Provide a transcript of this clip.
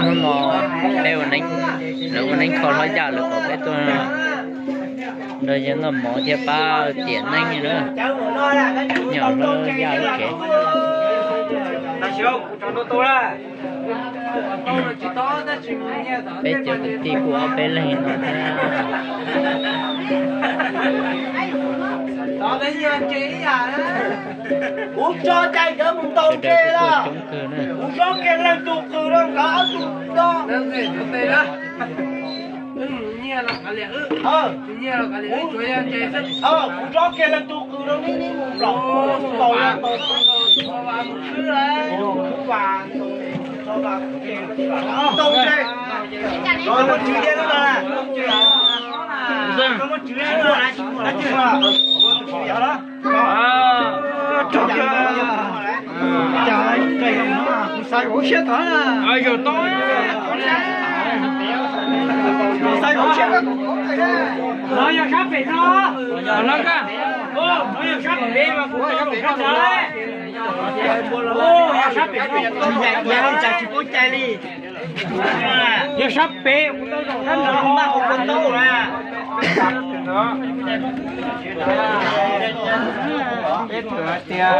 Hnub no peb ua neeb, lawv ua neeb kho hlob Yaj lawv kom peb tuaj nrog yawg noj mov thiab pab tiam neeb na. Nyom hlob Yaj lub tsev. Peb cov kwv tij kuj ob peb leeg no thiab. Kuv tso cai nkawd mus ntaus ntses los, kuv tso kiag leej tus qws rau nkawd ob tug do. Kuv tso kiag leej tus qws rau neb, neb mus nplaum, mus ntaus los ntaus, ntaus ntses, ntaus ntses. Kuv xav ua siab tod. Kuv xav ua siab. No yog sab pem no. No yog sab pem mas kuv tau sab ntawd. Yog sab pem no. Tsis cai li. Yog sab pem kuv tau sab ntawd. Peb tsuas hais tias